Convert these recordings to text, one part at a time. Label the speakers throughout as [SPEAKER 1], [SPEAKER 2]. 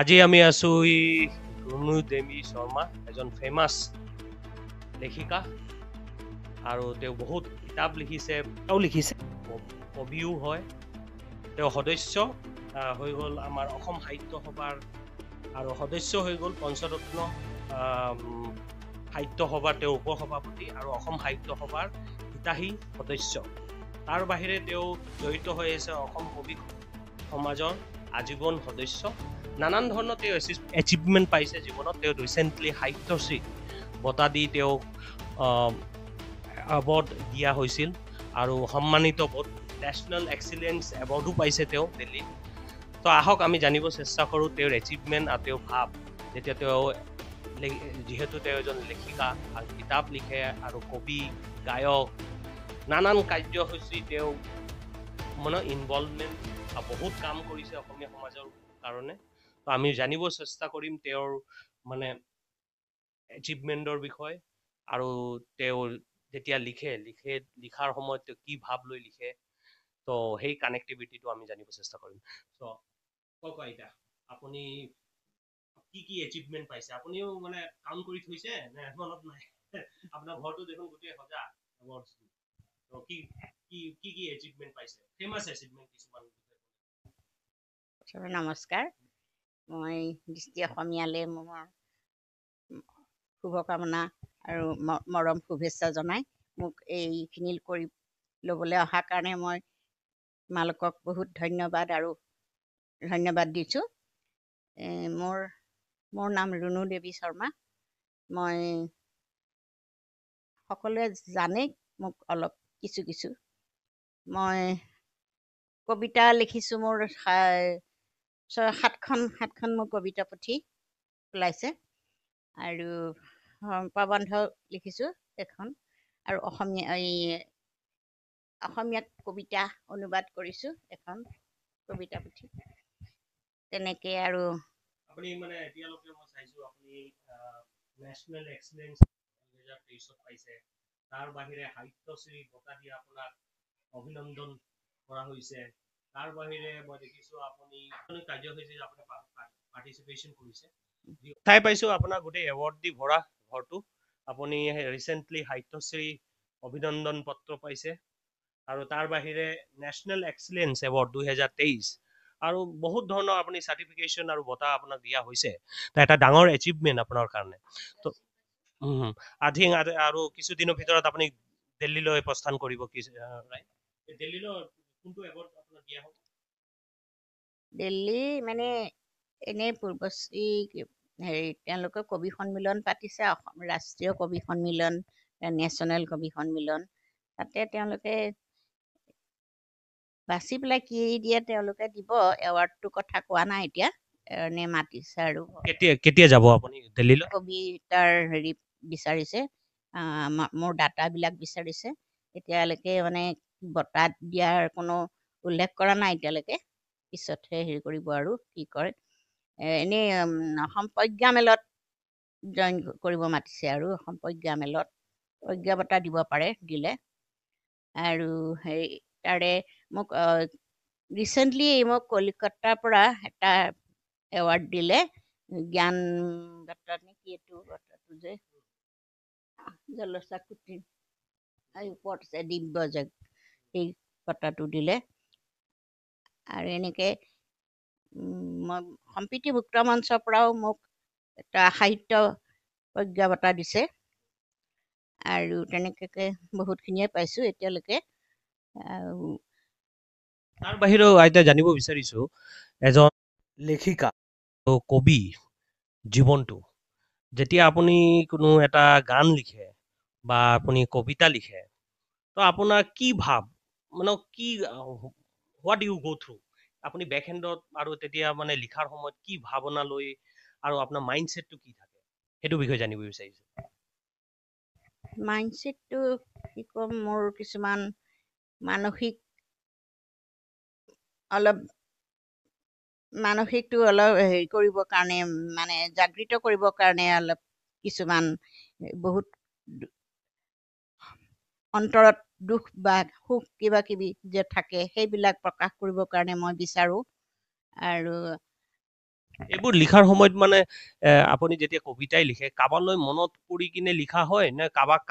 [SPEAKER 1] আজি আমি আছোঁ এই ৰুণু দেৱী শৰ্মা, এজন ফেমাছ লেখিকা আৰু তেওঁ বহুত কিতাপ লিখিছে, তেওঁ লিখিছে, কবিও হয়। তেওঁ সদস্য হৈ গ'ল আমাৰ অসম সাহিত্য সভাৰ আৰু সদস্য হৈ গ'ল পঞ্চৰত্ন সাহিত্য সভাৰ তেওঁ উপসভাপতি আৰু অসম সাহিত্য সভাৰ হিতাহী সদস্য। তাৰ বাহিৰে তেওঁ জড়িত হৈ আছে অসম কবি সমাজৰ আজীৱন সদস্য। নানান ধৰণৰ তেওঁ এচিভমেণ্ট পাইছে জীৱনত। তেওঁ ৰিচেণ্টলি সাহিত্যশ্ৰী বঁটা দি তেওঁক এৱাৰ্ড দিয়া হৈছিল আৰু সন্মানিত বহুত নেশ্যনেল এক্সিলেঞ্চ এৱাৰ্ডো পাইছে তেওঁ দিল্লীত। তো আহক আমি জানিব চেষ্টা কৰোঁ তেওঁৰ এচিভমেণ্ট আৰু তেওঁৰ ভাৱ, যেতিয়া তেওঁ যিহেতু তেওঁ এজন লেখিকা আৰু কিতাপ লিখে আৰু কবি, গায়ক, নানান কাৰ্যসূচী তেওঁ মানে ইনভলভমেণ্ট বহুত কাম কৰিছে অসমীয়া সমাজৰ কাৰণে। তো আমি জানিব চেষ্টা কৰিম তেওঁৰ মানে এচিভমেণ্টৰ বিষয়ে আৰু তেওঁ যেতিয়া লিখে লিখে লিখাৰ সময়ত তেওঁ কি ভাৱ লৈ লিখে, তো সেই কানেক্টিভিটিটো আমি জানিব চেষ্টা কৰিম। চ' কওক আইতা, আপুনি কি কি এচিভমেণ্ট পাইছে? আপুনিও মানে কাউণ্ট কৰি থৈছে নে মনত নাই? আপোনাৰ ঘৰটো দেখোন গোটেই সজা এৱাৰ্ডছ। তো কি কি কি কি এচিভমেণ্ট পাইছে, ফেমাছ এচিভমেণ্ট কিছুমান?
[SPEAKER 2] নমস্কাৰ, মই দৃষ্টি অসমীয়ালৈ মোৰ শুভকামনা আৰু মৰম শুভেচ্ছা জনাই মোক এইখিনি কৰি ল'বলৈ অহাৰ কাৰণে মই তোমালোকক বহুত ধন্যবাদ আৰু ধন্যবাদ দিছোঁ। মোৰ মোৰ নাম ৰুণু দেৱী শৰ্মা। মই সকলোৱে জানেই মোক অলপ কিছু কিছু। মই কবিতা লিখিছোঁ, মোৰ 6 7খন মোৰ কবিতা পুথি ওলাইছে আৰু প্ৰবন্ধ লিখিছোঁ এখন আৰু অসমীয়া এই অসমীয়া কবিতা অনুবাদ কৰিছোঁ এখন কবিতা পুথি, তেনেকৈ। আৰু
[SPEAKER 1] আপুনি মানে এতিয়ালৈকে মই চাইছোঁ আপুনি নেশ্যনেল এক্সেলেঞ্চ 2023ত পাইছে, তাৰ বাহিৰে সাহিত্যশ্ৰী বঁটা দি আপোনাক অভিনন্দন কৰা হৈছে, তাৰ বাহিৰে মই দেখিছোঁ আপুনি কাৰ্যসূচীত আপুনি পাৰ্টিচিপেশ্যন কৰিছে, চাই পাইছোঁ আপোনাৰ গোটেই এৱাৰ্ড দি ভৰা ঘৰটো। আপুনি ৰিচেণ্টলি সাহিত্যশ্ৰী অভিনন্দন পত্ৰ পাইছে আৰু তাৰ বাহিৰে নেশ্যনেল এক্সেলেঞ্চ এৱাৰ্ড 2023 আৰু বহুত ধৰণৰ আপুনি চাৰ্টিফিকেশ্যন আৰু বঁটা আপোনাক দিয়া হৈছে। এটা ডাঙৰ এচিভমেণ্ট আপোনাৰ কাৰণে। তো আই থিংক আৰু কিছুদিনৰ ভিতৰত আপুনি দিল্লীলৈ প্ৰস্থান কৰিব। কি দিল্লীলৈ কোনটো এৱাৰ্ড আপোনাক দিয়া হ'ব?
[SPEAKER 2] দিল্লী মানে এনেই পূৰ্বশ্ৰী হেৰি তেওঁলোকে কবি সন্মিলন পাতিছে, অসম ৰাষ্ট্ৰীয় কবি সন্মিলন, নেশ্যনেল কবি সন্মিলন, তাতে তেওঁলোকে বাছি পেলাই কি দিয়ে তেওঁলোকে দিব। এৱাৰ্ডটোৰ কথা কোৱা নাই এতিয়া, এনেই মাতিছে আৰু।
[SPEAKER 1] কেতিয়া কেতিয়া যাব আপুনি দিল্লীলৈ?
[SPEAKER 2] কবিতাৰ হেৰি বিচাৰিছে, মোৰ ডাটাবিলাক বিচাৰিছে। এতিয়ালৈকে মানে বঁটা দিয়াৰ কোনো উল্লেখ কৰা নাই এতিয়ালৈকে, পিছতহে হেৰি কৰিব আৰু কি কৰে। এনেই অসম প্ৰজ্ঞামেলত জইন কৰিব মাতিছে আৰু অসম প্ৰজ্ঞামেলত প্ৰজ্ঞা বঁটা দিব পাৰে দিলে। আৰু হেৰি তাৰে মোক ৰিচেণ্টলি মোক কলিকতাৰ পৰা এটা এৱাৰ্ড দিলে, জ্ঞান বঁটা নে কি এইটো বঁটাটো যে জলচাকুটি এই ওপৰত আছে দিব্য জগ, সেই বঁটাটো দিলে। আৰু এনেকৈ মই সম্প্ৰীতি মুক্ত মঞ্চৰ পৰাও মোক এটা সাহিত্য প্ৰজ্ঞা বঁটা দিছে আৰু তেনেকৈ বহুতখিনিয়ে পাইছোঁ এতিয়ালৈকে। আৰু
[SPEAKER 1] তাৰ বাহিৰেও আইতা জানিব বিচাৰিছোঁ, এজন লেখিকা কবি জীৱনটো যেতিয়া আপুনি কোনো এটা গান লিখে বা আপুনি কবিতা লিখে, তো আপোনাৰ কি ভাৱ, মানে কি what U গ' থ্ৰু আপুনি বেকহেণ্ডত আৰু তেতিয়া মানে লিখাৰ সময়ত কি ভাৱনা লৈ আৰু আপোনাৰ মাইণ্ডছেটটো কি থাকে, সেইটো বিষয়ে জানিব বিচাৰিছোঁ।
[SPEAKER 2] মাইণ্ডছেটটো কি ক'ম, মোৰ কিছুমান মানসিক অলপ মানসিকটো অলপ হেৰি কৰিবৰ কাৰণে, মানে জাগৃত কৰিবৰ কাৰণে অলপ কিছুমান বহুত অন্তৰত দুখ বা সুখ কিবা কিবি যে থাকে সেইবিলাক প্ৰকাশ কৰিবৰ কাৰণে মই বিচাৰোঁ। আৰু
[SPEAKER 1] এইবোৰ লিখাৰ সময়ত মানে আপুনি যেতিয়া কবিতাই লিখে, কাৰোবালৈ মনত পৰি কিনে লিখা হয় নে কাৰোবাক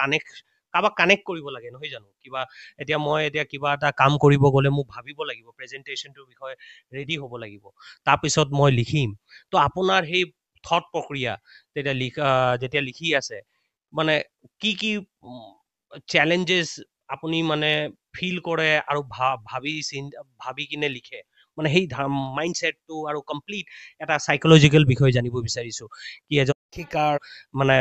[SPEAKER 1] কানেক্ট কৰিব লাগে, নহয় জানো? কিবা এতিয়া মই এতিয়া কিবা এটা কাম কৰিব গ'লে মোক ভাবিব লাগিব, প্ৰেজেন্টেশ্যনটোৰ বিষয়ে ৰেডি হ'ব লাগিব, তাৰপিছত মই লিখিম। তো আপোনাৰ সেই থট প্ৰক্ৰিয়া তেতিয়া লিখা, যেতিয়া লিখি আছে, মানে কি কি চেলেঞ্জেছ আপুনি মানে ফিল কৰে আৰু ভাবি কিনে লিখে, মানে সেই মাইণ্ড ছেটটো আৰু কমপ্লিট এটা চাইকলজিকেল বিষয় জানিব বিচাৰিছো কি এজন শিকাৰ মানে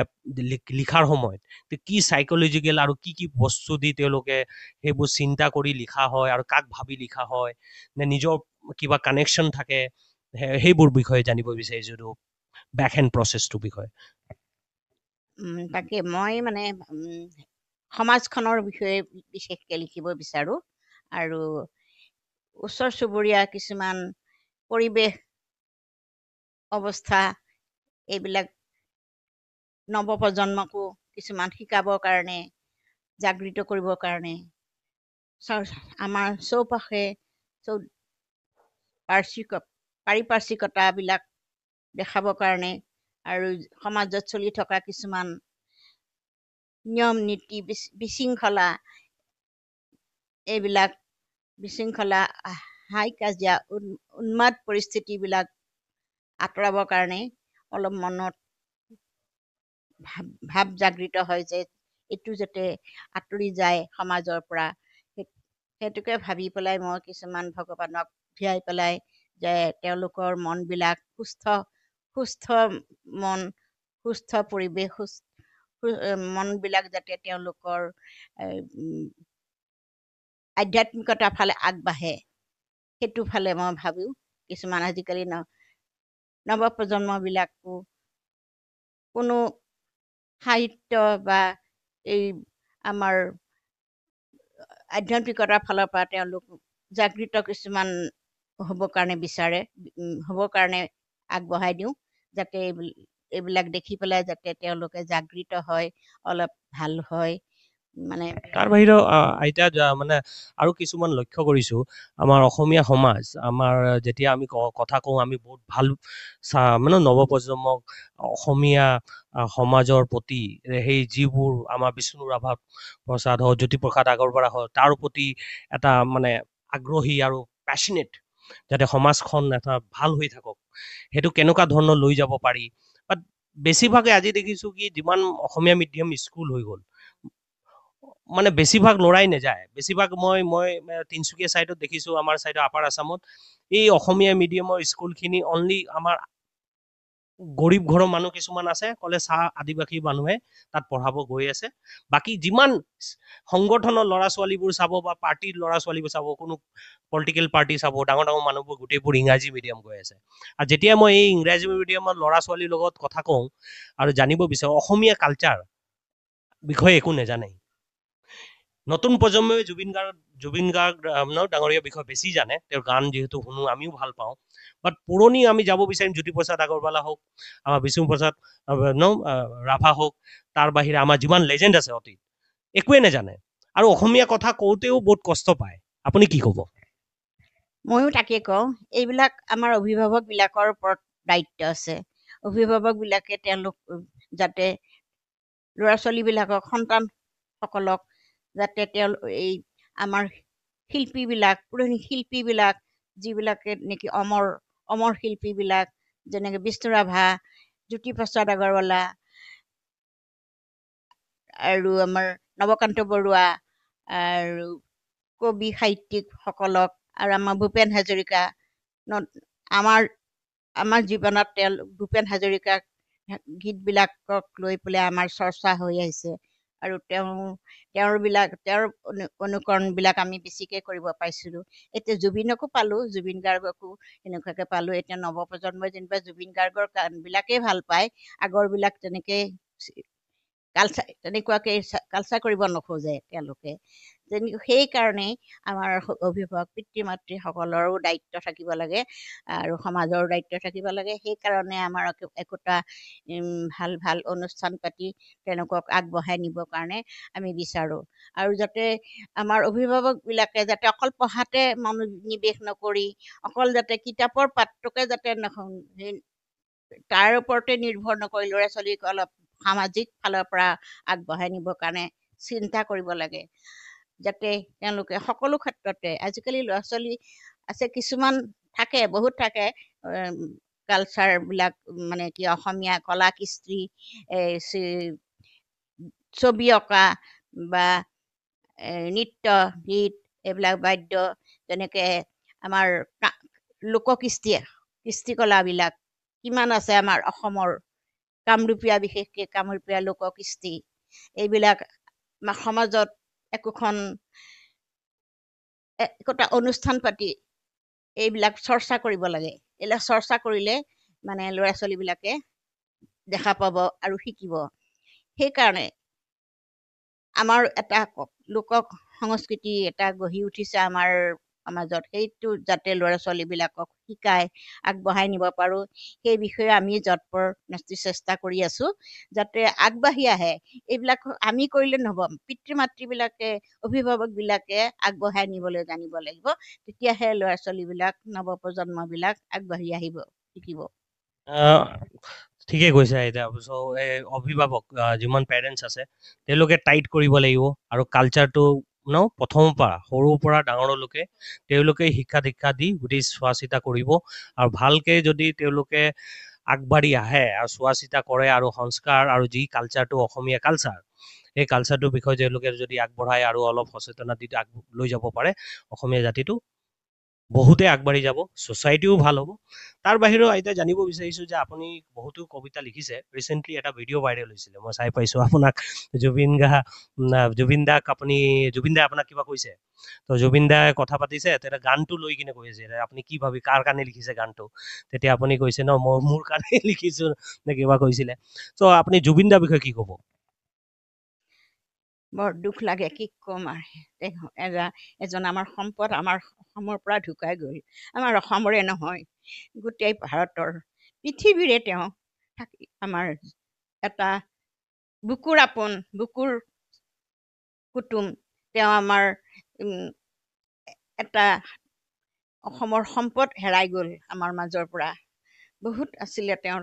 [SPEAKER 1] লিখাৰ সময়ত কি চাইকলজিকেল আৰু কি কি বস্তু দি তেওঁলোকে সেইবোৰ চিন্তা কৰি লিখা হয় আৰু কাক ভাবি লিখা হয় নে নিজৰ কিবা কানেকশ্যন থাকে, সেইবোৰ বিষয়ে জানিব বিচাৰিছো, বেক এণ্ড প্ৰচেছটোৰ বিষয়ে।
[SPEAKER 2] তাকে মই মানে সমাজখনৰ বিষয়ে বিশেষকৈ লিখিব বিচাৰোঁ আৰু ওচৰ চুবুৰীয়া কিছুমান পৰিৱেশ অৱস্থা এইবিলাক নৱপ্ৰজন্মকো কিছুমান শিকাবৰ কাৰণে, জাগৃত কৰিবৰ কাৰণে, আমাৰ চৌপাশে পাৰিপাৰ্শ্বিকতাবিলাক দেখাবৰ কাৰণে আৰু সমাজত চলি থকা কিছুমান নিয়ম নীতি, বিশৃংখলা, এইবিলাক বিশৃংখলা, হাই কাজিয়া, উন্মাদ পৰিস্থিতিবিলাক আঁতৰাবৰ কাৰণে অলপ মনত ভাৱ জাগৃত হয় যে এইটো যাতে আঁতৰি যায় সমাজৰ পৰা, সেইটোকে ভাবি পেলাই মই কিছুমান ভগৱানক ধিয়াই পেলাই যে তেওঁলোকৰ মনবিলাক সুস্থ, সুস্থ মন, সুস্থ পৰিৱেশ, সুস্থ মনবিলাক যাতে তেওঁলোকৰ আধ্যাত্মিকতাৰ ফালে আগবাঢ়ে, সেইটো ফালে মই ভাবোঁ। কিছুমান আজিকালি নৱপ্ৰজন্মবিলাকো কোনো সাহিত্য বা এই আমাৰ আধ্যাত্মিকতাৰ ফালৰ পৰা তেওঁলোক জাগৃত কিছুমান হ'বৰ কাৰণে বিচাৰে, হ'বৰ কাৰণে আগবঢ়াই দিওঁ, যাতে এইবিলাক দেখি পেলাই যাতে তেওঁলোকে জাগৃত হয়, অলপ ভাল হয় মানে।
[SPEAKER 1] তাৰ বাহিৰেও আইতা, মানে আৰু কিছুমান লক্ষ্য কৰিছো, আমাৰ অসমীয়া সমাজ আমাৰ যেতিয়া আমি কথা কওঁ, আমি বহুত ভাল মানে নৱপ্ৰজন্মক অসমীয়া সমাজৰ প্ৰতি সেই যিবোৰ আমাৰ বিষ্ণু ৰাভা প্ৰসাদ হওক, জ্যোতিপ্ৰসাদ আগৰৱালা হওক, তাৰ প্ৰতি এটা মানে আগ্ৰহী আৰু পেচনেট, যাতে সমাজখন এটা ভাল হৈ থাকক, সেইটো কেনেকুৱা ধৰণৰ লৈ যাব পাৰি। বাট বেছিভাগে আজি দেখিছো কি যিমান অসমীয়া মিডিয়াম স্কুল হৈ গ'ল, মানে বেছিভাগ ল'ৰাই নাযায়। বেছিভাগ মই তিনিচুকীয়া ছাইডত দেখিছো, আমাৰ ছাইডত আপাৰ আছামত এই অসমীয়া মিডিয়ামৰ স্কুলখিনি অনলি আমাৰ গৰীব ঘৰৰ মানুহ কিছুমান আছে, ক'লে চাহ আদিবাসী মানুহে তাত পঢ়াব গৈ আছে। বাকী যিমান সংগঠনৰ ল'ৰা ছোৱালীবোৰ চাব বা পাৰ্টীৰ ল'ৰা ছোৱালীবোৰ চাব, কোনো পলিটিকেল পাৰ্টি চাব, ডাঙৰ ডাঙৰ মানুহবোৰ গোটেইবোৰ ইংৰাজী মিডিয়াম গৈ আছে। আৰু যেতিয়া মই এই ইংৰাজী মিডিয়ামৰ ল'ৰা ছোৱালীৰ লগত কথা কওঁ আৰু জানিব বিচাৰোঁ, অসমীয়া কালচাৰ বিষয়ে একো নাজানে। নতুন প্ৰজন্মই জুবিন গাৰ্গ ডাঙৰীয়াৰ বিষয়ে বেছি জানে, তেওঁৰ গান যিহেতু শুনো, আমিও ভাল পাওঁ। বাট পুৰণি আমি যাব বিচাৰিম, জ্যোতিপ্ৰসাদ আগৰৱালা হওক, আমাৰ বিষ্ণুপ্ৰসাদ ন ৰাভা হওক, তাৰ বাহিৰে আমাৰ যিমান লেজেণ্ড আছে অতীত, একোৱে নাজানে আৰু অসমীয়া কথা কওঁতেও বহুত কষ্ট পায়। আপুনি কি ক'ব?
[SPEAKER 2] ময়ো তাকে কওঁ, এইবিলাক আমাৰ অভিভাৱকবিলাকৰ ওপৰত দায়িত্ব আছে। অভিভাৱকবিলাকে তেওঁলোক যাতে ল'ৰা ছোৱালীবিলাকক, সন্তানসকলক যাতে তেওঁ এই আমাৰ শিল্পীবিলাক, পুৰণি শিল্পীবিলাক, যিবিলাকে নেকি অমৰ অমৰ শিল্পীবিলাক, যেনেকৈ বিষ্ণু ৰাভা, জ্যোতিপ্ৰসাদ আগৰৱালা আৰু আমাৰ নৱকান্ত বৰুৱা আৰু কবি সাহিত্যিকসকলক আৰু আমাৰ ভূপেন হাজৰিকা, আমাৰ আমাৰ জীৱনত তেওঁ ভূপেন হাজৰিকাক গীতবিলাকক লৈ পেলাই আমাৰ চৰ্চা হৈ আহিছে আৰু তেওঁৰবিলাক তেওঁৰ অনুকৰণবিলাক আমি বেছিকৈ কৰিব পাইছিলোঁ। এতিয়া জুবিনকো পালোঁ, জুবিন গাৰ্গকো এনেকুৱাকৈ পালোঁ। এতিয়া নৱপ্ৰজন্মই যেনিবা জুবিন গাৰ্গৰ গানবিলাকেই ভাল পায়, আগৰবিলাক তেনেকৈ কালচাৰ তেনেকুৱাকৈ কালচাৰ কৰিব নোখোজে তেওঁলোকে। সেইকাৰণেই আমাৰ অভিভাৱক পিতৃ মাতৃসকলৰো দায়িত্ব থাকিব লাগে আৰু সমাজৰো দায়িত্ব থাকিব লাগে। সেইকাৰণে আমাৰ একোটা ভাল ভাল অনুষ্ঠান পাতি তেওঁলোকক আগবঢ়াই নিবৰ কাৰণে আমি বিচাৰোঁ। আৰু যাতে আমাৰ অভিভাৱকবিলাকে যাতে অকল পঢ়াতে মনোনিৱেশ নকৰি, অকল যাতে কিতাপৰ পাঠটোকে যাতে তাৰ ওপৰতে নিৰ্ভৰ নকৰি ল'ৰা ছোৱালীক অলপ সামাজিক ফালৰ পৰা আগবঢ়াই নিবৰ কাৰণে চিন্তা কৰিব লাগে, যাতে তেওঁলোকে সকলো ক্ষেত্ৰতে। আজিকালি ল'ৰা ছোৱালী আছে, কিছুমান থাকে, বহুত থাকে, কালচাৰবিলাক মানে কি অসমীয়া কলা কৃষ্টি, এই ছবি অঁকা বা নৃত্য গীত এইবিলাক বাদ্য, যেনেকৈ আমাৰ লোককৃষ্টি কৃষ্টিকলাবিলাক কিমান আছে আমাৰ অসমৰ, কামৰূপীয়া, বিশেষকৈ কামৰূপীয়া লোককৃষ্টি, এইবিলাক আমাৰ সমাজত একোটা অনুষ্ঠান পাতি এইবিলাক চৰ্চা কৰিব লাগে। এইবিলাক চৰ্চা কৰিলে মানে ল'ৰা ছোৱালীবিলাকে দেখা পাব আৰু শিকিব। সেইকাৰণে আমাৰ এটা লোক সংস্কৃতি এটা গঢ়ি উঠিছে আমাৰ সমাজত, সেইটো যাতে ল'ৰা ছোৱালীবিলাকক শিকাই আগবঢ়াই নিব পাৰোঁ সেই বিষয়ে আমি যৎপৰ নাস্তি চেষ্টা কৰি আছোঁ, যাতে আগবাঢ়ি আহে। এইবিলাক আমি কৰিলে নহ'ব, পিতৃ মাতৃবিলাকে, অভিভাৱকবিলাকে আগবঢ়াই নিবলৈ জানিব লাগিব, তেতিয়াহে ল'ৰা ছোৱালীবিলাক, নৱপ্ৰজন্মবিলাক আগবাঢ়ি আহিব, শিকিব।
[SPEAKER 1] ঠিকেই কৈছে আইতা। চ' অভিভাৱক যিমান পেৰেণ্টছ আছে তেওঁলোকে টাইট কৰিব লাগিব, আৰু কালচাৰটো ন প্ৰথমৰ পৰা, সৰুৰ পৰা ডাঙৰলৈকে তেওঁলোকে শিক্ষা দীক্ষা দি গোটেই চোৱা চিতা কৰিব, আৰু ভালকে যদি তেওঁলোকে আগবাঢ়ি আহে আৰু চোৱা চিতা কৰে, আৰু সংস্কাৰ আৰু যি কালচাৰটো অসমীয়া কালচাৰ, সেই কালচাৰটোৰ বিষয়ে তেওঁলোকে যদি আগবঢ়ায় আৰু অলপ সচেতনতা দি আগ লৈ যাব পাৰে, অসমীয়া জাতিটো বহুতে আগবাঢ়ি যাব, ছ'চাইটিও ভাল হ'ব। তাৰ বাহিৰেও আইতা জানিব বিচাৰিছোঁ যে আপুনি বহুতো কবিতা লিখিছে। ৰিচেণ্টলি এটা ভিডিঅ' ভাইৰেল হৈছিলে, মই চাই পাইছোঁ আপোনাক, জুবিন দাক আপুনি, জুবিন দাই আপোনাক কিবা কৈছে, তো জুবিন দাই কথা পাতিছে, তেতিয়া গানটো লৈ কিনে কৈ আছে আপুনি কি ভাবি কাৰ কাৰণে লিখিছে গানটো, তেতিয়া আপুনি কৈছে ন মই মোৰ কাৰণে লিখিছোঁ নে কিবা কৈছিলে। চ' আপুনি জুবিন দাৰ বিষয়ে কি ক'ব?
[SPEAKER 2] বৰ দুখ লাগে, কি ক'ম আৰু, এজন আমাৰ সম্পদ আমাৰ অসমৰ পৰা ঢুকাই গ'ল। আমাৰ অসমৰে নহয়, গোটেই ভাৰতৰ, পৃথিৱীৰে তেওঁ থাকি আমাৰ এটা বুকুৰ আপোন, বুকুৰ কুটুম। তেওঁ আমাৰ এটা অসমৰ সম্পদ হেৰাই গ'ল আমাৰ মাজৰ পৰা। বহুত আছিলে তেওঁৰ,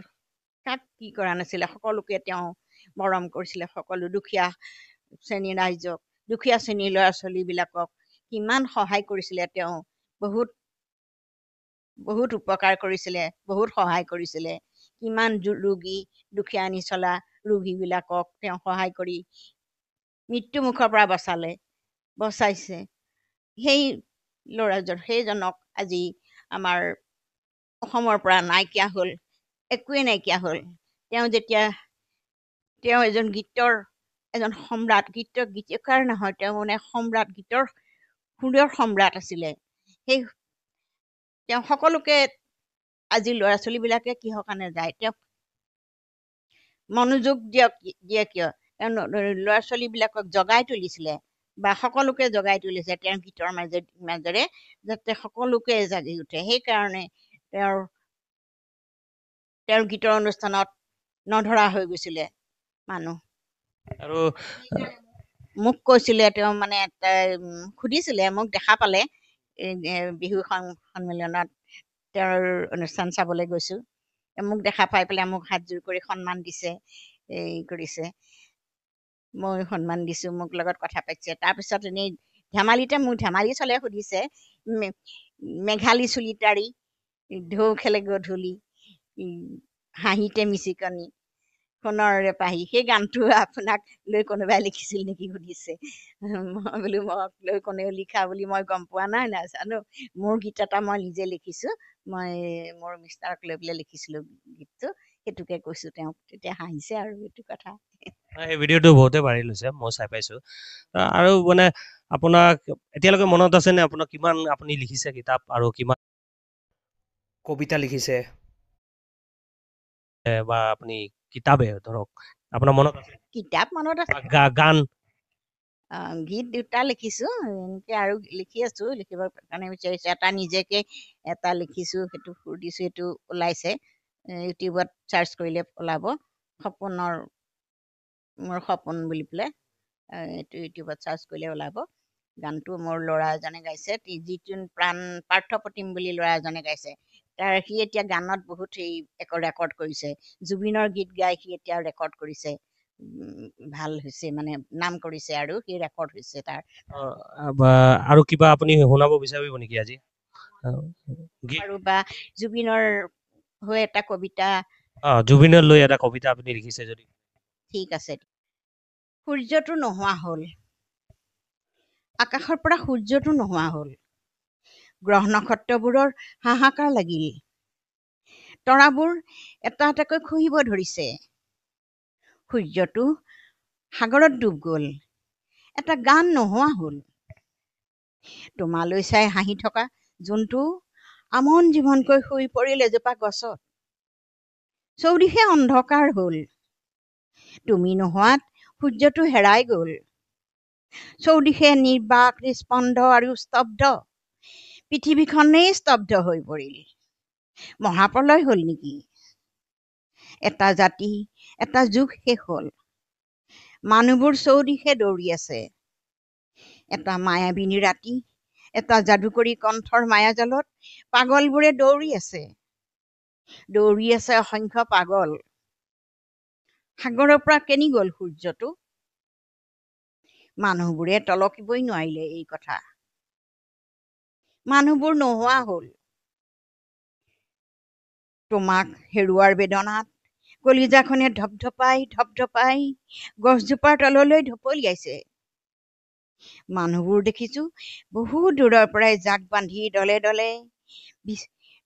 [SPEAKER 2] কাক কি কৰা নাছিলে, সকলোকে তেওঁ মৰম কৰিছিলে, সকলো দুখীয়া শ্ৰেণীৰ ৰাইজক, দুখীয়া শ্ৰেণীৰ ল'ৰা ছোৱালীবিলাকক কিমান সহায় কৰিছিলে তেওঁ, বহুত বহুত উপকাৰ কৰিছিলে, বহুত সহায় কৰিছিলে। কিমান ৰোগী, দুখীয়া নিচলা ৰোগীবিলাকক তেওঁ সহায় কৰি মৃত্যুমুখৰ পৰা বচালে, বচাইছে। সেই ল'ৰাজন, সেইজনক আজি আমাৰ অসমৰ পৰা নাইকিয়া হ'ল, একোৱেই নাইকিয়া হ'ল। তেওঁ যেতিয়া, তেওঁ এজন গীতৰ এজন সম্ৰাট, গীতৰ গীতিকাৰ নহয়, তেওঁ মানে সম্ৰাট, গীতৰ সুৰৰ সম্ৰাট আছিলে। সেই তেওঁ সকলোকে, আজি ল'ৰা ছোৱালীবিলাকে কিহৰ কাৰণে যায়, তেওঁক মনোযোগ দিয়ক, দিয়ে কিয়? তেওঁ ল'ৰা ছোৱালীবিলাকক জগাই তুলিছিলে বা সকলোকে জগাই তুলিছে তেওঁৰ গীতৰ মাজেৰে, যাতে সকলোকে জাগি উঠে। সেইকাৰণে তেওঁৰ গীতৰ অনুষ্ঠানত নধৰা হৈ গৈছিলে মানুহ।
[SPEAKER 1] আৰু
[SPEAKER 2] মোক কৈছিলে তেওঁ, মানে সুধিছিলে, মোক দেখা পালে বিহু সন্মিলনত তেওঁৰ অনুষ্ঠান চাবলৈ গৈছোঁ, মোক দেখা পাই পেলাই মোক হাতযোৰ কৰি সন্মান দিছে, এই কৰিছে, মই সন্মান দিছোঁ, মোক লগত কথা পাতিছে। তাৰপিছত এনেই ধেমালিতে মোক ধেমালি চলে সুধিছে, মেঘালী চুলিটাৰী ঢৌ খেলে গধূলি, হাঁহিতে মিচিকনি সোণৰে পাহি, সেই গানটো আপোনাক লৈ কোনোবাই লিখিছিল নেকি সুধিছে। মই বোলো মোক লৈ কোনেও লিখা বুলি মই গম পোৱা নাই, নাজানো, মোৰ গীত এটা মই নিজে লিখিছোঁ, মই মোৰ মিষ্টাৰক লৈ পেলাই লিখিছিলোঁ গীতটো, সেইটোকে কৈছোঁ তেওঁক, তেতিয়া হাঁহিছে আৰু এইটো কথা।
[SPEAKER 1] সেই ভিডিঅ'টো বহুতে ভাইৰেল হৈছে, মই চাই পাইছোঁ। আৰু মানে আপোনাক এতিয়ালৈকে মনত আছেনে আপোনাক কিমান আপুনি লিখিছে কিতাপ আৰু কিমান কবিতা লিখিছে বা আপুনি কিতাপে ধৰক আপোনাৰ মনত আছে?
[SPEAKER 2] কিতাপ মনত আছে,
[SPEAKER 1] গান,
[SPEAKER 2] গীত দুটা লিখিছোঁ এনেকৈ, আৰু লিখি আছোঁ, লিখিবৰ কাৰণে বিচাৰিছোঁ। এটা নিজেকে এটা লিখিছোঁ, সেইটো সুৰ দিছোঁ, সেইটো ওলাইছে, ইউটিউবত চাৰ্চ কৰিলে ওলাব, সপোনৰ মোৰ সপোন বুলি পেলাই এইটো ইউটিউবত চাৰ্চ কৰিলে ওলাব। গানটো মোৰ ল'ৰা এজনে গাইছে, যিটো প্ৰাণ পাৰ্থপ্ৰতিম বুলি ল'ৰা এজনে গাইছে, তাৰ সি এতিয়া গানত বহুত সেই ৰেকৰ্ড কৰিছে। জুবিনৰ গীত গাই সি এতিয়া ৰেকৰ্ড কৰিছে। ভাল হৈছে, মানে নাম কৰিছে আৰু সি ৰেকৰ্ড হৈছে তাৰ।
[SPEAKER 1] আৰু কিবা আপুনি শুনাব বিচাৰিব নেকি আজি?
[SPEAKER 2] আৰু বা জুবিনৰ হৈ এটা কবিতা।
[SPEAKER 1] জুবিনৰ লৈ এটা কবিতা আপুনি লিখিছে যদি।
[SPEAKER 2] ঠিক আছে। সূৰ্যটো নোহোৱা হ'ল, আকাশৰ পৰা সূৰ্যটো নোহোৱা হ'ল। গ্ৰহ নক্ষত্ৰবোৰৰ হাহাকাৰ লাগিল। তৰাবোৰ এটা এটাকৈ খহিব ধৰিছে। সূৰ্যটো সাগৰত ডুব গ'ল। এটা গান নোহোৱা হ'ল। তোমালৈ চাই হাঁহি থকা জোনটো আমন জীৱনকৈ শুই পৰিল এজোপা গছত। চৌদিশে অন্ধকাৰ হ'ল। তুমি নোহোৱাত সূৰ্যটো হেৰাই গ'ল। চৌদিশে নিৰ্বাক, নিস্পন্দ আৰু স্তব্ধ। পৃথিৱীখনেই স্তব্ধ হৈ পৰিল। মহাপ্ৰলয় হ'ল নেকি? এটা জাতি, এটা যুগ শেষ হ'ল। মানুহবোৰ চৌদিশে দৌৰি আছে। এটা মায়াবিনী ৰাতি, এটা যাদুকৰী কণ্ঠৰ মায়াজালত পাগলবোৰে দৌৰি আছে। দৌৰি আছে অসংখ্য পাগল। সাগৰৰ পৰা কেনি গ'ল সূৰ্যটো? মানুহবোৰে তলকিবই নোৱাৰিলে এই কথা। মানুহবোৰ নোহোৱা হ'ল। তোমাক হেৰুৱাৰ বেদনাত কলিজাখনে ধপধপাই ধপধপাই গছজোপাৰ তললৈ ঢপলিয়াইছে। মানুহবোৰ দেখিছো বহু দূৰৰ পৰাই জাক বান্ধি দলে দলে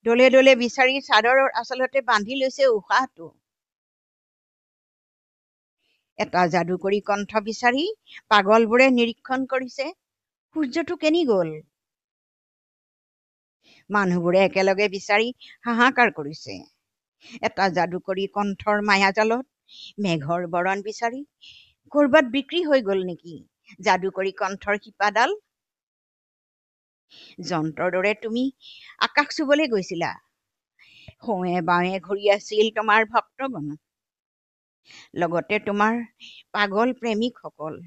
[SPEAKER 2] দলে দলে বিচাৰি চাদৰৰ আচলতে বান্ধি লৈছে উশাহটো। এটা যাদুকৰী কণ্ঠ বিচাৰি পাগলবোৰে নিৰীক্ষণ কৰিছে সূৰ্যটো কেনি গ'ল। মানুহবোৰে একেলগে বিচাৰি হাহাকাৰ কৰিছে। এটা যাদুকৰী কণ্ঠৰ মায়াজালত মেঘৰ বৰণ বিচাৰি ক'ৰবাত বিক্ৰী হৈ গ'ল নেকি যাদুকৰী কণ্ঠৰ শিপাডাল? যন্ত্ৰৰ দৰে তুমি আকাশ চুবলৈ গৈছিলা। সোঁৱে বাঁৱে ঘূৰি আছিল তোমাৰ ভক্তগণ, লগতে তোমাৰ পাগল প্ৰেমিকসকল।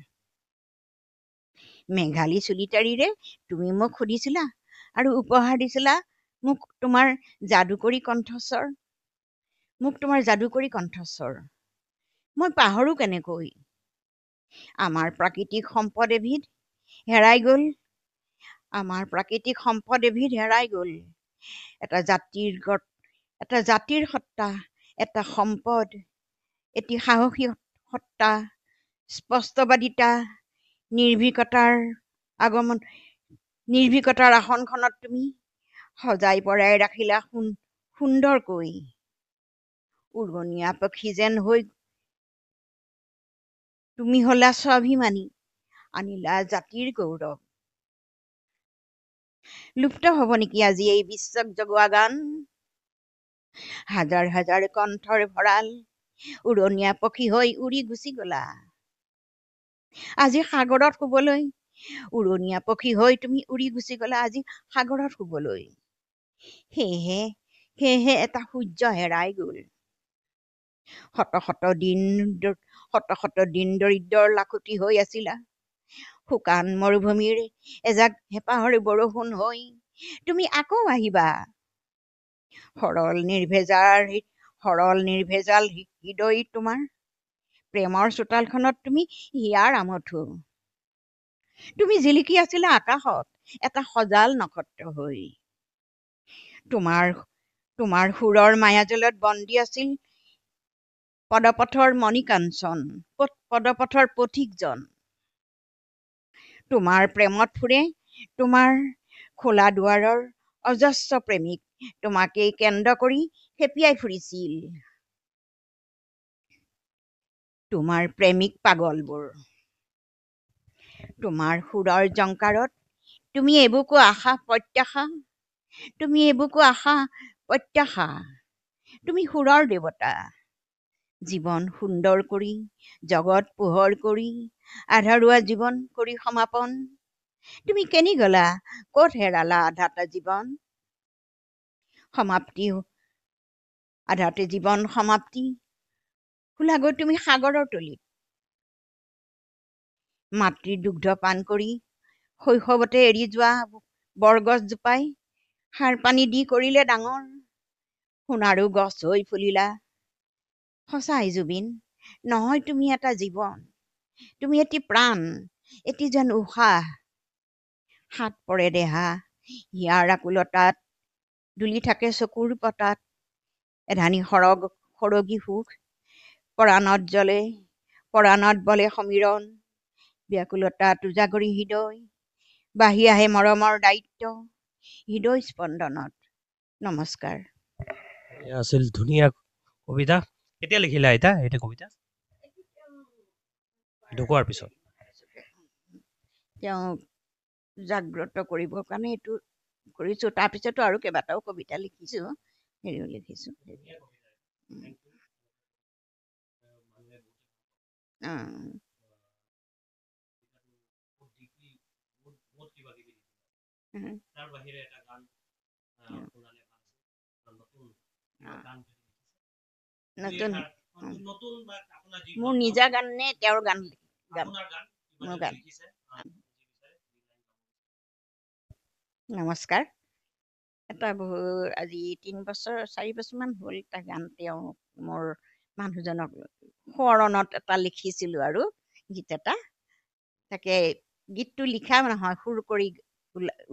[SPEAKER 2] মেঘালী চুলিটাৰীৰে তুমি মোক সুধিছিলা আৰু উপহাৰ দিছিলা মোক তোমাৰ যাদুকৰী কণ্ঠস্বৰ, মোক তোমাৰ যাদুকৰী কণ্ঠস্বৰ। মই পাহৰো কেনেকৈ? আমাৰ প্ৰাকৃতিক সম্পদ এবিধ হেৰাই গ'ল। আমাৰ প্ৰাকৃতিক সম্পদ এবিধ হেৰাই গ'ল। এটা জাতিৰ সত্তা, এটা সম্পদ, এটি সাহসী সত্তা, স্পষ্টবাদিতা, নিৰ্ভীকতাৰ আগমন, নিৰ্ভীকতাৰ আসনখনত তুমি সজাই পৰাই ৰাখিলা সুন্দৰকৈ। উৰণীয়া পক্ষী যেন হৈ তুমি হলা স্বাভিমানী, আনিলা জাতিৰ গৌৰৱ। লুপ্ত হব নেকি আজি এই বিশ্বক জগোৱা গান? হাজাৰ হাজাৰ কণ্ঠৰ ভঁৰাল উৰণীয়া পক্ষী হৈ উৰি গুচি গলা। আজি সাগৰত শুবলৈ উৰণীয়া পক্ষী হৈ তুমি উৰি গুচি গলা আজি সাগৰত শুবলৈ। সেয়েহে এটা সূৰ্য হেৰাই গ'ল। শত শত দিন দৰিদ্ৰৰ লাখুটি হৈ আছিলা। শুকান মৰুভূমিৰ এজাক হেঁপাহৰ বৰষুণ হৈ তুমি আকৌ আহিবা। সৰল নিৰ্ভেজাল হৃদয় তোমাৰ প্ৰেমৰ চোতালখনত তুমি হিয়াৰ আমঠু। তুমি জিলিকি আছিলা আকাশত এটা সজাল নক্ষত্ৰ হৈ। তোমাৰ সুৰৰ মায়াজালত বন্দী আছিল পদপথৰ মণিকাঞ্চন, পদপথৰ পথিকজন। তোমাৰ প্ৰেমত ফুৰে তোমাৰ খোলা দুৱাৰৰ অজস্ৰ প্ৰেমিক, তোমাকেই কেন্দ্ৰ কৰি খেপিয়াই ফুৰিছিল তোমাৰ প্ৰেমিক পাগলবোৰ। তোমাৰ সুৰৰ জংকাৰত তুমি এবুকো আশা প্ৰত্যাশা, তুমি এবুকো আশা প্ৰত্যাশা। তুমি সুৰৰ দেৱতা। জীৱন সুন্দৰ কৰি, জগত পোহৰ কৰি, আধৰুৱা জীৱন কৰি সমাপন। তুমি কেনি গলা, ক'ত হেৰালা আধাটা জীৱন? সমাপ্তি, আধাতে জীৱন সমাপ্তি খোলাগৈ তুমি সাগৰৰ তলিত। মাতৃৰ দুগ্ধ পান কৰি শৈশৱতে এৰি যোৱা বৰগছজোপাই সাৰ পানী দি কৰিলে ডাঙৰ। সোণাৰু গছ হৈ ফুলিলা। সঁচাই জুবিন, নহয় তুমি এটা জীৱন, তুমি এটি প্ৰাণ, এটি যেন উশাহ। হাত পৰে দেহা, হিয়াৰ আকুলতাত দুলি থাকে চকুৰ পতাত। এধানি সৰগ সৰগী সুখ পৰাণত জ্বলে, পৰাণত বলে সমীৰণ। ব্যাকুলতাত উজাগৰি হৃদয়, বাঢ়ি আহে মৰমৰ দায়িত্ব হৃদয় স্পন্দনত। নমস্কাৰ।
[SPEAKER 1] এয়া আছিল ধুনীয়া কবিতা। কেতিয়া লিখিলা আইতা এইটো কবিতা? ঢুকোৱাৰ পিছত।
[SPEAKER 2] তেওঁক জাগ্ৰত কৰিবৰ কাৰণে এইটো কৰিছোঁ। তাৰপিছতো আৰু কেইবাটাও কবিতা লিখিছোঁ, হেৰিও লিখিছোঁ। অঁ।
[SPEAKER 1] তাৰ বাহিৰে এটা গান শুনালে ভাল আছিল। নতুন গান,
[SPEAKER 2] নতুন
[SPEAKER 1] নতুন বা আপোনাৰ যি
[SPEAKER 2] মোৰ নিজা গান নে তেওঁৰ গান গাম?
[SPEAKER 1] আপোনাৰ গান।
[SPEAKER 2] মোৰ গান। নমস্কাৰ। এটা বহু আজি 3 বছৰ 4 বছৰমান হ'ল, এটা গান তেওঁ মোৰ মানুহজনক সোঁৱৰণত এটা লিখিছিলোঁ আৰু গীত এটা। তাকে গীতটো লিখা নহয়, সুৰ কৰি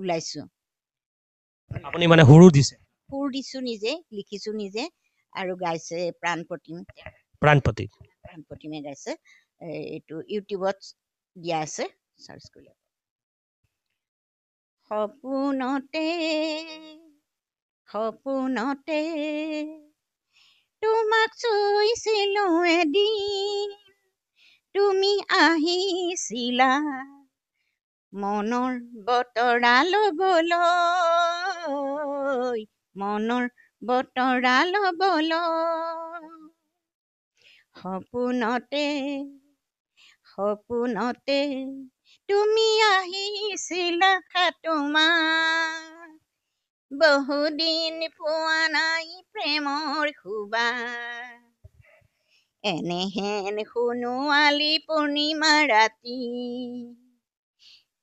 [SPEAKER 2] ওলাইছোঁ।
[SPEAKER 1] আপুনি মানে সুৰো দিছে?
[SPEAKER 2] সুৰ দিছোঁ নিজে, লিখিছোঁ নিজে, আৰু গাইছে প্ৰাণ প্ৰতিম।
[SPEAKER 1] প্ৰাণ প্ৰতিম।
[SPEAKER 2] প্ৰাণ প্ৰতিমে গাইছে। এইটো ইউটিউবত দিয়া আছে, চাৰ্চ কৰিলে। সপোনতে সপোনতে তোমাক চুইছিলো এদিন, তুমি আহিছিলা মনৰ বতৰা ল'বলৈ, মনৰ বতৰা ল'বলৈ। সপোনতে সপোনতে তুমি আহিছিলা, তোমাৰ বহুদিন পোৱা নাই প্ৰেমৰ সুবাস। এনেহেন সোণোৱালী পূৰ্ণিমা ৰাতি,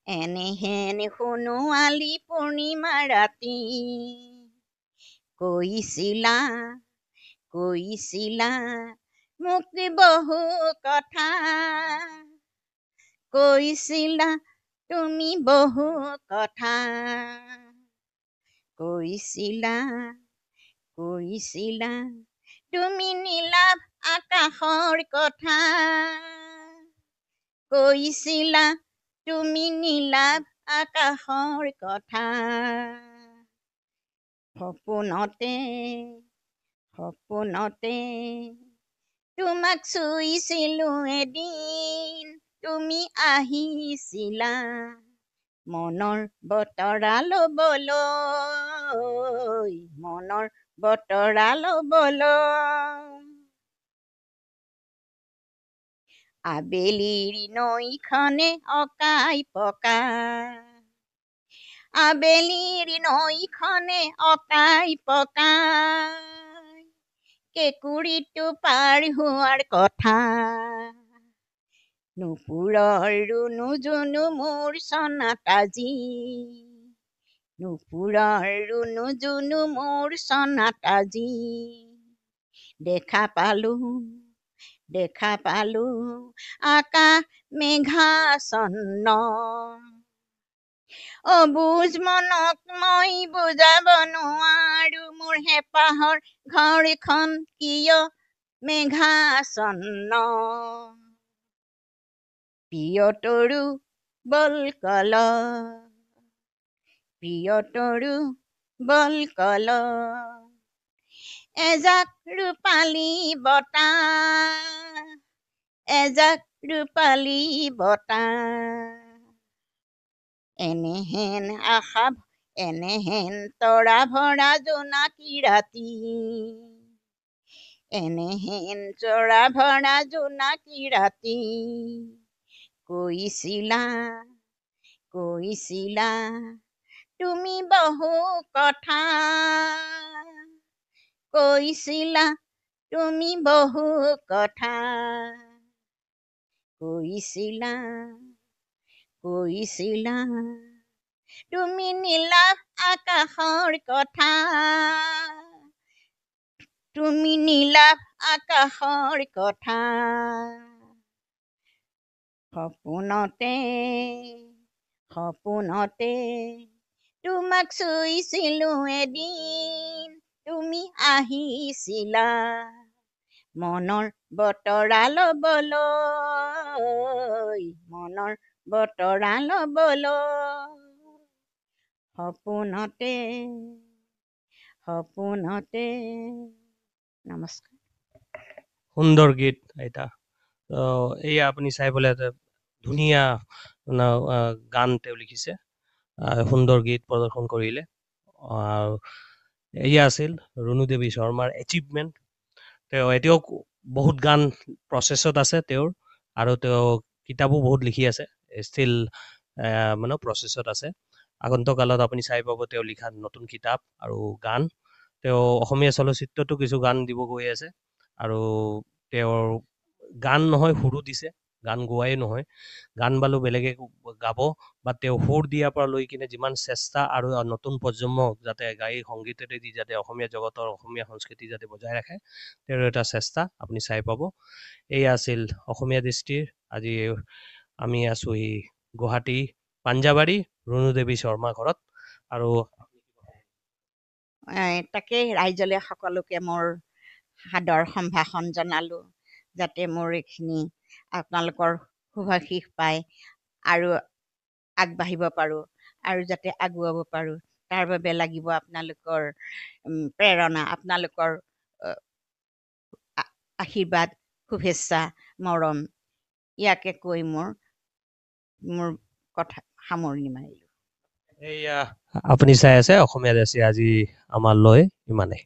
[SPEAKER 2] এনেহেন সোণোৱালী পূৰ্ণিমা ৰাতি, কৈছিলা কৈছিলা মোক বহু কথা, কৈছিলা তুমি বহু কথা, কৈছিলা কৈছিলা তুমি নীলাভ আকাশৰ কথা, কৈছিলা তুমি নীলাভ আকাশৰ কথা। সপোনতে সপোনতে তোমাক চুইছিলো এদিন, তুমি আহিছিলা মনৰ বতৰা ল'বলৈ, মনৰ বতৰা ল'বলৈ। আবেলিৰ নৈখনে অকাই পকাই, আবেলিৰ নৈখনে অকাই পকাই কেঁকুৰিটো পাৰ হোৱাৰ কথা। নুপুৰৰ ৰুণু জুনু মোৰ চনাত আজি, নুপুৰৰ ৰুণু জুনু মোৰ চনাত আজি, দেখা পালো দেখা পালো আকাশ মেঘাচ্ছন্ন। অবুজ মনক মই বুজাব নোৱাৰো, মোৰ হেঁপাহৰ ঘৰখন কিয় মেঘাচ্ছন্ন। প্ৰিয়তৰু বলকল, প্ৰিয়তৰু বলকল, এজাক ৰূপালী বতাহ, এজাক ৰূপালী বতাহ। এনেহেন আশা, এনেহেন তৰা ভৰা জোনাকী ৰাতি, এনেহেন তৰা ভৰা জোনাকী ৰাতি, কৈছিলা কৈছিলা তুমি বহু কথা, কৈছিলা তুমি বহু কথা, কৈছিলা কৈছিলা তুমি নীলা আকাশৰ কথা, তুমি নীলা আকাশৰ কথা। সপোনতে সপোনতে তোমাক চুইছিলো এদিন, তুমি আহিছিলা মনৰ বতৰা ল'বলৈ, মনৰ বতৰা ল'বলৈ। সপোনতে সপোনতে। নমস্কাৰ।
[SPEAKER 1] সুন্দৰ গীত আইতা। এয়া আপুনি চাই পেলাই এটা ধুনীয়া গান তেওঁ লিখিছে, সুন্দৰ গীত প্ৰদৰ্শন কৰিলে। এয়া আছিল ৰুণু দেৱী শৰ্মাৰ এচিভমেণ্ট। তেওঁ এতিয়াও বহুত গান প্ৰচেছত আছে তেওঁৰ, আৰু তেওঁ কিতাপো বহুত লিখি আছে, ষ্টিল মানে প্ৰচেছত আছে। আগন্তুক কালত আপুনি চাই পাব তেওঁ লিখা নতুন কিতাপ আৰু গান। তেওঁ অসমীয়া চলচ্চিত্ৰতো কিছু গান দিব গৈ আছে, আৰু তেওঁৰ গান নহয় সুৰো দিছে, গান গোৱাই নহয়, গান বালো বেলেগে গাব, বা তেওঁ সুৰ দিয়াৰ পৰা লৈ কিনে যিমান চেষ্টা আৰু নতুন প্ৰজন্মক যাতে গাই সংগীতেৰে দি যাতে অসমীয়া জগতৰ অসমীয়া সংস্কৃতি যাতে বজাই ৰাখে, তেওঁৰ এটা চেষ্টা আপুনি চাই পাব। এয়া আছিল অসমীয়া দৃষ্টিৰ। আজি আমি আছোঁ এই গুৱাহাটী পাঞ্জাবাৰী ৰুণু দেৱী শৰ্মা ঘৰত। আৰু
[SPEAKER 2] তাকেই ৰাইজলৈ সকলোকে মোৰ সাদৰ সম্ভাষণ জনালোঁ, যাতে মোৰ এইখিনি আপোনালোকৰ শুভাশীষ পায় আৰু আগবাঢ়িব পাৰোঁ, আৰু যাতে আগুৱাব পাৰোঁ, তাৰ বাবে লাগিব আপোনালোকৰ প্ৰেৰণা, আপোনালোকৰ আশীৰ্বাদ, শুভেচ্ছা, মৰম। ইয়াকে কৈ মোৰ মোৰ কথা সামৰণি মাৰিলোঁ।
[SPEAKER 1] এয়া আপুনি চাই আছে অসমীয়া দেশী, আজি আমাৰ লৈ ইমানেই।